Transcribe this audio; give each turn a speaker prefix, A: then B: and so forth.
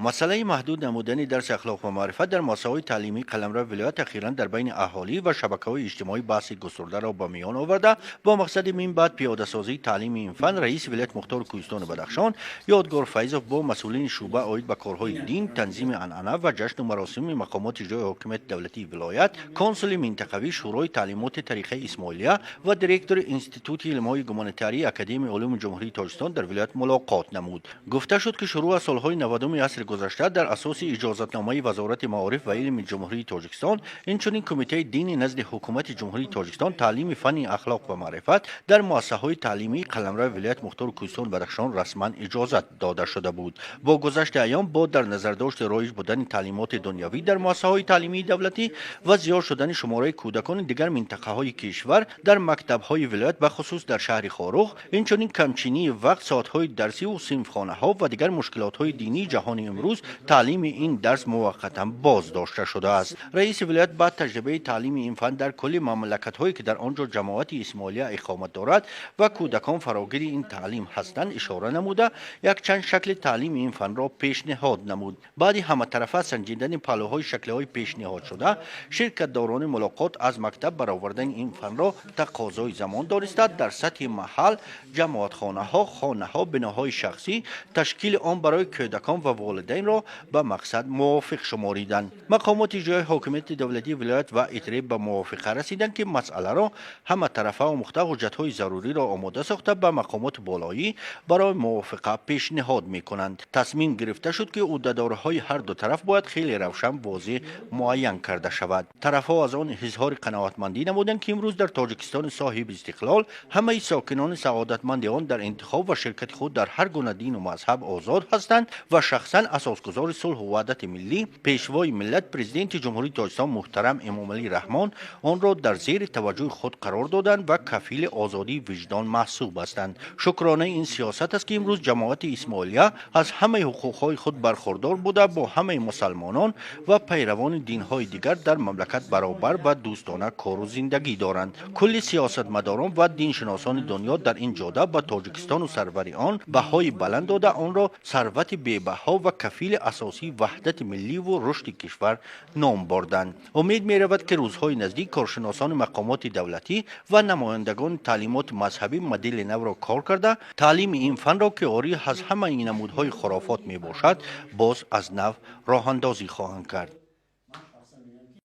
A: Масъалаи маҳдуд намудани дарси ахлоқ ва маърифат дар муассисаҳои таълимии қаламрави вилоят ахиран дар байни аҳолӣ ва шабакаҳои иҷтимоӣ баҳси густурдаро ба миён оварда, бо мақсади минбаъд пиёдасозии таълими ин фан раиси вилояти мухтори Кӯҳистони Бадахшон Ёдгор Файзов бо масъулини шӯъба оид ба корҳои дин, танзими анъана ва ҷашну маросими мақомоти иҷрои ҳокимияти давлатии вилоят, консули минтақавии Шӯрои таълимоти тариқаи Исмоилия ва директори Институти илмҳои гуманитарии Академияи улуми Ҷумҳурии Тоҷикистон дар вилоят мулоқот намуд. Гуфта шуд, ки шурӯъ аз солҳои 90-уми асри гузашта дар асоси иҷозатномаи Вазорати маориф ва илми Ҷумҳурии Тоҷикистон, инчунин Кумитаи дини назди Ҳукумати Ҷумҳурии Тоҷикистон таълими фанни ахлоқ ва маърифат дар муассисаҳои таълимии қаламрави вилояти мухтори Кӯҳистони Бадахшон расман иҷозат дода шуда буд. Бо гузашти айём, бо дар назардошти роиҷ будани таълимоти дунявӣ дар муассисаҳои таълимии давлатӣ ва зиёд шудани шумораи кӯдакони дигар минтақаҳои кишвар дар мактабҳои вилоят, бахусус дар шаҳри Хоруғ, инчунин камчинии вақт, соатҳои дарсиву синфхонаҳо ва дигар мушкилотҳои динии ҷаҳони имрӯз таълими ин дарс муваққатан боздошта шудааст. Раиси вилоят ба таҷрибаи таълими ин фан дар кулли мамлакатҳое, ки дар он ҷо ҷамоати исмоилия иқомат дорад ва кӯдакон фарогири ин таълим ҳастанд, ишора намуда, якчанд шакли таълими ин фанро пешниҳод намуд. Баъди ҳаматарафа санҷидани паҳлӯҳои шаклиҳои пешниҳодшуда, ширкатдорони мулоқот аз мактаб баровардани ин фанро тақозои замон дониста, дар сатҳи маҳал, ҷамоатхонаҳо, хонаҳо, биноҳои шахсӣ ташкили он барои кӯдакон ва волидайнро ба мақсад мувофиқ шумориданд. Мақомоти иҷрои ҳокимияти давлатии вилоят ва ИТРИ ба мувофиқа расиданд, ки масъаларо ҳаматарафа омӯхта, ҳуҷҷатҳои заруриро омода сохта, ба мақомоти болоӣ барои мувофиқа пешниҳод мекунанд. Тасмим гирифта шуд, ки ӯҳдадориҳои ҳар ду тараф бояд хеле равшан, возеҳ муайян карда шавад. Тарафҳо аз он изҳори қаноатмандӣ намуданд, ки имрӯз дар Тоҷикистони соҳиби истиқлол ҳамаи сокинони саодатманди он дар интихоб ва ширкати худ дар ҳар гуна дину мазҳаб озод ҳастанд ва шахсан асосгузори сулҳу ваҳдати миллӣ, Пешвои миллат, Президенти Ҷумҳурии Тоҷикистон муҳтарам Эмомалӣ Раҳмон онро дар зери таваҷҷӯҳи худ қарор доданд ва кафили озодии виҷдон маҳсуб ҳастанд. Шукронаи ин сиёсат аст, ки имрӯз ҷамоати исмоилия аз ҳамаи ҳуқуқҳои худ бархурдор буда, бо ҳамаи мусалмонон ва пайравони динҳои дигар дар мамлакат баробар ва дӯстона кору зиндагӣ доранд. Кулли сиёсатмадорон ва диншиносони дунё дар ин ҷода ба Тоҷикистону сарвари он баҳои баланд дода, онро сарвати бебаҳо ва кафили асосии ваҳдати милливу рушди кишвар ном бурданд. Умед меравад, ки рӯзҳои наздик коршиносони мақомоти давлатӣ ва намояндагони таълимоти мазҳабӣ модели навро кор карда, таълими ин фанро, ки орӣ аз ҳамаи намудҳои хурофот мебошад, боз аз нав роҳандозӣ хоҳанд кард.